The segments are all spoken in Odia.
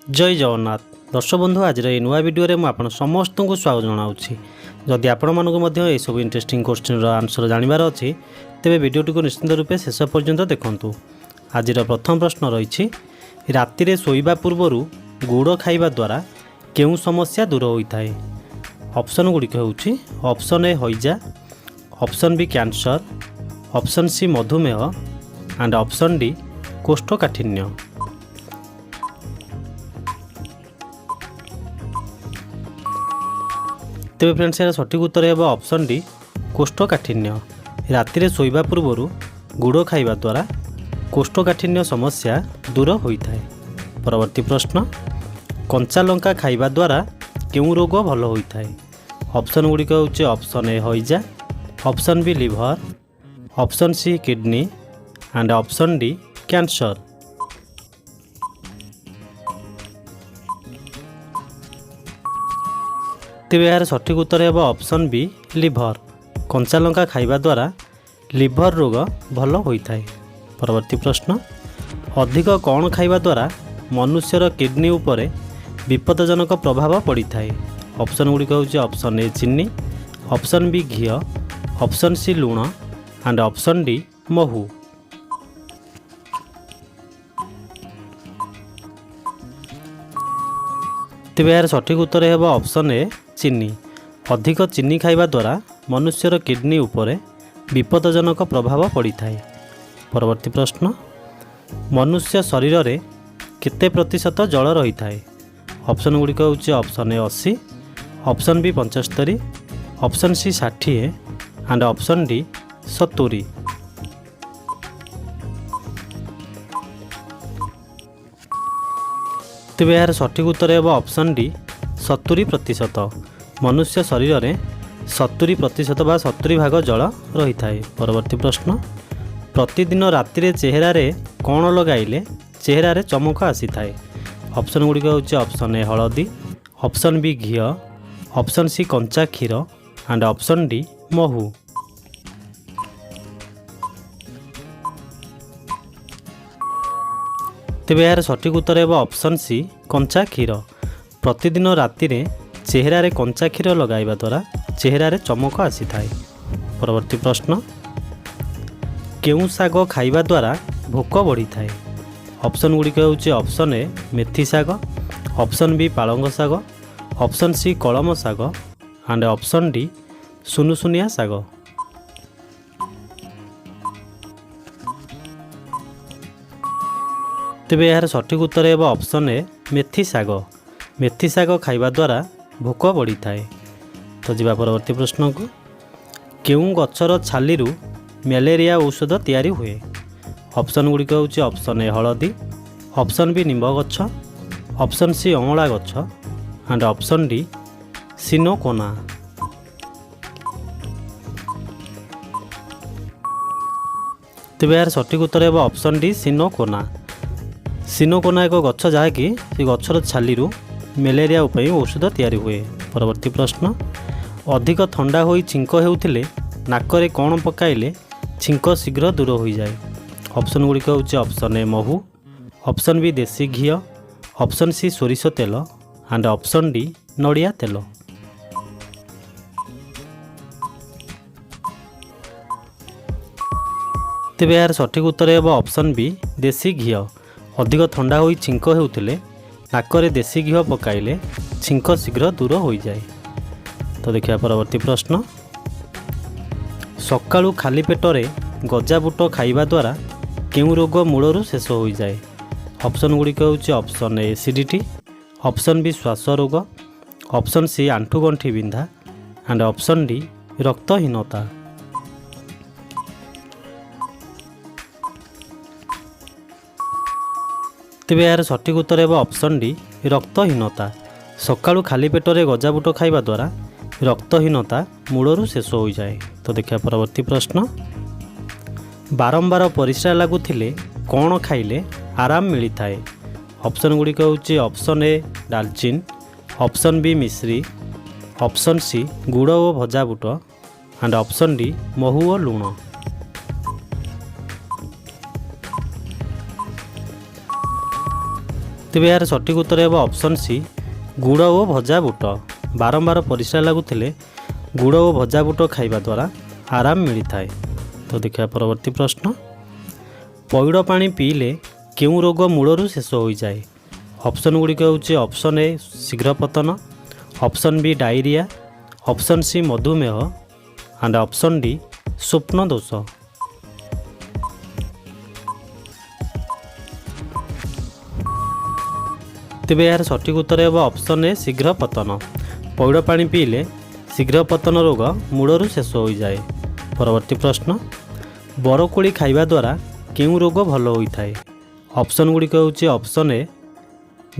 ଜୟ ଜଗନ୍ନାଥ ଦର୍ଶକ ବନ୍ଧୁ, ଆଜିର ଏହି ନୂଆ ଭିଡ଼ିଓରେ ମୁଁ ଆପଣ ସମସ୍ତଙ୍କୁ ସ୍ୱାଗତ ଜଣାଉଛି। ଯଦି ଆପଣମାନଙ୍କୁ ମଧ୍ୟ ଏହିସବୁ ଇଣ୍ଟରେଷ୍ଟିଂ କୋଶ୍ଚିନ୍ର ଆନ୍ସର୍ ଜାଣିବାର ଅଛି, ତେବେ ଭିଡ଼ିଓଟିକୁ ନିଶ୍ଚିତ ରୂପେ ଶେଷ ପର୍ଯ୍ୟନ୍ତ ଦେଖନ୍ତୁ। ଆଜିର ପ୍ରଥମ ପ୍ରଶ୍ନ ରହିଛି, ରାତିରେ ଶୋଇବା ପୂର୍ବରୁ ଗୁଡ଼ ଖାଇବା ଦ୍ୱାରା କେଉଁ ସମସ୍ୟା ଦୂର ହୋଇଥାଏ? ଅପସନ୍ ଗୁଡ଼ିକ ହେଉଛି ଅପସନ୍ ଏ ହଇଜା, option B cancer, option C ମଧୁମେହ ଆଣ୍ଡ ଅପସନ୍ ଡି କୋଷ୍ଠକାଠିନ୍ୟ। ତେବେ ଫ୍ରେଣ୍ଡସ୍, ଏହାର ସଠିକ୍ ଉତ୍ତର ହେବ ଅପସନ୍ ଡି କୋଷ୍ଠକାଠିନ୍ୟ। ରାତିରେ ଶୋଇବା ପୂର୍ବରୁ ଗୁଡ଼ ଖାଇବା ଦ୍ୱାରା କୋଷ୍ଠକାଠିନ୍ୟ ସମସ୍ୟା ଦୂର ହୋଇଥାଏ। ପରବର୍ତ୍ତୀ ପ୍ରଶ୍ନ, କଞ୍ଚା ଲଙ୍କା ଖାଇବା ଦ୍ୱାରା କେଉଁ ରୋଗ ଭଲ ହୋଇଥାଏ? ଅପସନ୍ ଗୁଡ଼ିକ ହେଉଛି ଅପସନ୍ ଏ ହଇଜା, option B liver, option C kidney and option D cancer. ତେବେ ଏହାର ସଠିକ୍ ଉତ୍ତର ହେବ ଅପସନ୍ ବି ଲିଭର। କଞ୍ଚା ଲଙ୍କା ଖାଇବା ଦ୍ୱାରା ଲିଭର ରୋଗ ଭଲ ହୋଇଥାଏ। ପରବର୍ତ୍ତୀ ପ୍ରଶ୍ନ, ଅଧିକ କ'ଣ ଖାଇବା ଦ୍ୱାରା ମନୁଷ୍ୟର କିଡ଼ନୀ ଉପରେ ବିପଦଜନକ ପ୍ରଭାବ ପଡ଼ିଥାଏ? ଅପସନ୍ ଗୁଡ଼ିକ ହେଉଛି ଅପସନ୍ ଏ ଚିନି, ଅପସନ୍ ବି ଘିଅ, ଅପସନ୍ ସି ଲୁଣ ଆଣ୍ଡ ଅପସନ୍ ଡି ମହୁ। ତେବେ ଏହାର ସଠିକ୍ ଉତ୍ତର ହେବ ଅପସନ୍ ଏ ଚିନି। ଅଧିକ ଚିନି ଖାଇବା ଦ୍ୱାରା ମନୁଷ୍ୟର କିଡ଼ନୀ ଉପରେ ବିପଦଜନକ ପ୍ରଭାବ ପଡ଼ିଥାଏ। ପରବର୍ତ୍ତୀ ପ୍ରଶ୍ନ, ମନୁଷ୍ୟ ଶରୀରରେ କେତେ ପ୍ରତିଶତ ଜଳ ରହିଥାଏ? ଅପସନ୍ ଗୁଡ଼ିକ ହେଉଛି option A 80, option B 75, option C 60 and option D 70। ତେବେ ଏହାର ସଠିକ୍ ଉତ୍ତର ହେବ ଅପସନ୍ ଡି 70%। ମନୁଷ୍ୟ ଶରୀରରେ 70% ବା 70 ଭାଗ ଜଳ ରହିଥାଏ। ପରବର୍ତ୍ତୀ ପ୍ରଶ୍ନ, ପ୍ରତିଦିନ ରାତିରେ ଚେହେରାରେ କ'ଣ ଲଗାଇଲେ ଚେହେରାରେ ଚମକ ଆସିଥାଏ? ଅପସନ୍ ଗୁଡ଼ିକ ହେଉଛି ଅପସନ୍ ଏ ହଳଦୀ, ଅପସନ୍ ବି ଘିଅ, ଅପସନ୍ ସି କଞ୍ଚା କ୍ଷୀର ଆଣ୍ଡ ଅପସନ୍ ଡି ମହୁ। ତେବେ ଏହାର ସଠିକ୍ ଉତ୍ତର ହେବ ଅପସନ୍ ସି କଞ୍ଚା କ୍ଷୀର। ପ୍ରତିଦିନ ରାତିରେ ଚେହେରାରେ କଞ୍ଚା କ୍ଷୀର ଲଗାଇବା ଦ୍ୱାରା ଚେହେରାରେ ଚମକ ଆସିଥାଏ। ପରବର୍ତ୍ତୀ ପ୍ରଶ୍ନ, କେଉଁ ଶାଗ ଖାଇବା ଦ୍ୱାରା ଭୋକ ବଢ଼ିଥାଏ? ଅପସନ୍ ଗୁଡ଼ିକ ହେଉଛି ଅପସନ୍ ଏ ମେଥି ଶାଗ, ଅପସନ୍ ବି ପାଳଙ୍ଗ ଶାଗ, ଅପସନ୍ ସି କଳମ ଶାଗ ଆଣ୍ଡ ଅପସନ୍ ଡି ସୁନୁସୁନିଆ ଶାଗ। ତେବେ ଏହାର ସଠିକ୍ ଉତ୍ତର ହେବ ଅପସନ୍ ଏ ମେଥି ଶାଗ। ମେଥି ଶାଗ ଖାଇବା ଦ୍ୱାରା ଭୋକ ବଢ଼ିଥାଏ। ତ ଯିବା ପରବର୍ତ୍ତୀ ପ୍ରଶ୍ନକୁ। କେଉଁ ଗଛର ଛାଲିରୁ ମ୍ୟାଲେରିଆ ଔଷଧ ତିଆରି ହୁଏ? ଅପସନ୍ ଗୁଡ଼ିକ ହେଉଛି ଅପସନ୍ ଏ ହଳଦୀ, ଅପସନ୍ ବି ନିମ୍ବ ଗଛ, ଅପସନ୍ ସି ଅଁଳା ଗଛ ଆଣ୍ଡ ଅପସନ୍ ଡି ସିନୋକୋନା। ତେବେ ଏହାର ସଠିକ୍ ଉତ୍ତର ହେବ ଅପସନ୍ ଡି ସିନୋକୋନା। ସିନୋକୋନା ଏକ ଗଛ, ଯାହାକି ସେ ଗଛର ଛାଲିରୁ ମ୍ୟାଲେରିଆ ପାଇଁ ଔଷଧ ତିଆରି ହୁଏ। ପରବର୍ତ୍ତୀ ପ୍ରଶ୍ନ, ଅଧିକ ଥଣ୍ଡା ହୋଇ ଛିଙ୍କ ହେଉଥିଲେ ନାକରେ କ'ଣ ପକାଇଲେ ଛିଙ୍କ ଶୀଘ୍ର ଦୂର ହୋଇଯାଏ? ଅପସନ୍ ଗୁଡ଼ିକ ହେଉଛି ଅପସନ୍ ଏ ମହୁ, ଅପସନ୍ ବି ଦେଶୀ ଘିଅ, ଅପସନ୍ ସି ସୋରିଷ ତେଲ ଆଣ୍ଡ ଅପସନ୍ ଡି ନଡ଼ିଆ ତେଲ। ତେବେ ଏହାର ସଠିକ୍ ଉତ୍ତର ହେବ ଅପସନ୍ ବି ଦେଶୀ ଘିଅ। ଅଧିକ ଥଣ୍ଡା ହୋଇ ଛିଙ୍କ ହେଉଥିଲେ ନାକରେ ଦେଶୀ ଘିଅ ପକାଇଲେ ଛିଙ୍କ ଶୀଘ୍ର ଦୂର ହୋଇଯାଏ। ତ ଦେଖିବା ପରବର୍ତ୍ତୀ ପ୍ରଶ୍ନ। ସକାଳୁ ଖାଲି ପେଟରେ ଗଜା ବୁଟ ଖାଇବା ଦ୍ୱାରା କେଉଁ ରୋଗ ମୂଳରୁ ଶେଷ ହୋଇଯାଏ? ଅପସନ୍ ଗୁଡ଼ିକ ହେଉଛି option A acidity, option B ଶ୍ୱାସ ରୋଗ, ଅପସନ୍ ସି ଆଣ୍ଠୁଗଣ୍ଠି ବିନ୍ଧା ଆଣ୍ଡ ଅପସନ୍ ଡି ରକ୍ତହୀନତା। ତେବେ ଏହାର ସଠିକ୍ ଉତ୍ତର ହେବ ଅପସନ୍ ଡି ରକ୍ତହୀନତା। ସକାଳୁ ଖାଲି ପେଟରେ ଗଜାବୁଟ ଖାଇବା ଦ୍ୱାରା ରକ୍ତହୀନତା ମୂଳରୁ ଶେଷ ହୋଇଯାଏ। ତ ଦେଖିବା ପରବର୍ତ୍ତୀ ପ୍ରଶ୍ନ। ବାରମ୍ବାର ପରିସ୍ରା ଲାଗୁଥିଲେ କ'ଣ ଖାଇଲେ ଆରାମ ମିଳିଥାଏ? ଅପସନ୍ ଗୁଡ଼ିକ ହେଉଛି option A ଡାଲଚିନ୍, option B Misri, option C ଗୁଡ଼ ଓ ଭଜା ବୁଟ ଆଣ୍ଡ ଅପସନ୍ ଡି ମହୁ ଓ ଲୁଣ। ତେବେ ଏହାର ସଠିକ୍ ଉତ୍ତର ହେବ ଅପସନ୍ ସି, ଗୁଡ଼ ଓ ଭଜା ବୁଟ। ବାରମ୍ବାର ପରିସ୍ରା ଲାଗୁଥିଲେ ଗୁଡ଼ ଓ ଭଜା ବୁଟ ଖାଇବା ଦ୍ୱାରା ଆରାମ ମିଳିଥାଏ। ତ ଦେଖିବା ପରବର୍ତ୍ତୀ ପ୍ରଶ୍ନ। ପଇଡ଼ ପାଣି ପିଇଲେ କେଉଁ ରୋଗ ମୂଳରୁ ଶେଷ ହୋଇଯାଏ? ଅପସନ୍ ଗୁଡ଼ିକ ହେଉଛି ଅପସନ୍ ଏ, ଶୀଘ୍ର ପତନ, option B, diarrhoea, option C, ମଧୁମେହ ଆଣ୍ଡ ଅପସନ୍ ଡି, ସ୍ୱପ୍ନ ଦୋଷ। ତେବେ ଏହାର ସଠିକ୍ ଉତ୍ତର ହେବ ଅପସନ୍ ଏ, ଶୀଘ୍ର ପତନ। ପଇଡ଼ ପାଣି ପିଇଲେ ଶୀଘ୍ର ପତନ ରୋଗ ମୂଳରୁ ଶେଷ ହୋଇଯାଏ। ପରବର୍ତ୍ତୀ ପ୍ରଶ୍ନ। ବରକୋଳି ଖାଇବା ଦ୍ୱାରା କେଉଁ ରୋଗ ଭଲ ହୋଇଥାଏ? ଅପସନ୍ ଗୁଡ଼ିକ ହେଉଛି option A,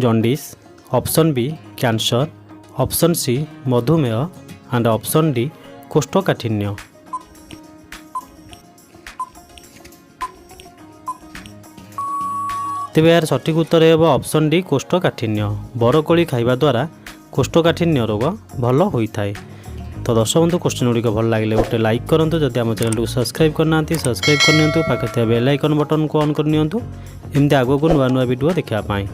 jaundice, option B, cancer, option C, ମଧୁମେହ ଆଣ୍ଡ ଅପସନ୍ ଡି, କୋଷ୍ଠକାଠିନ୍ୟ। ତେବେ ଏହାର ସଠିକ୍ ଉତ୍ତର ହେବ ଅପସନ୍ ଡି, କୋଷ୍ଠକାଠିନ୍ୟ। ବରକୋଳି ଖାଇବା ଦ୍ୱାରା କୋଷ୍ଠକାଠିନ୍ୟ ରୋଗ ଭଲ ହୋଇଥାଏ। ତ ଦର୍ଶକ ବନ୍ଧୁ, କୋଶ୍ଚିନ୍ ଗୁଡ଼ିକ ଭଲ ଲାଗିଲେ ଗୋଟେ ଲାଇକ୍ କରନ୍ତୁ। ଯଦି ଆମ ଚ୍ୟାନେଲଟିକୁ ସବସ୍କ୍ରାଇବ୍ କରିନାହାନ୍ତି, ସବସ୍କ୍ରାଇବ୍ କରିନିଅନ୍ତୁ। ପାଖରେ ଥିବା ବେଲ୍ ଆଇକନ୍ ବଟନ୍କୁ ଅନ୍ କରିନିଅନ୍ତୁ, ଏମିତି ଆଗକୁ ନୂଆ ନୂଆ ଭିଡ଼ିଓ ଦେଖିବା ପାଇଁ।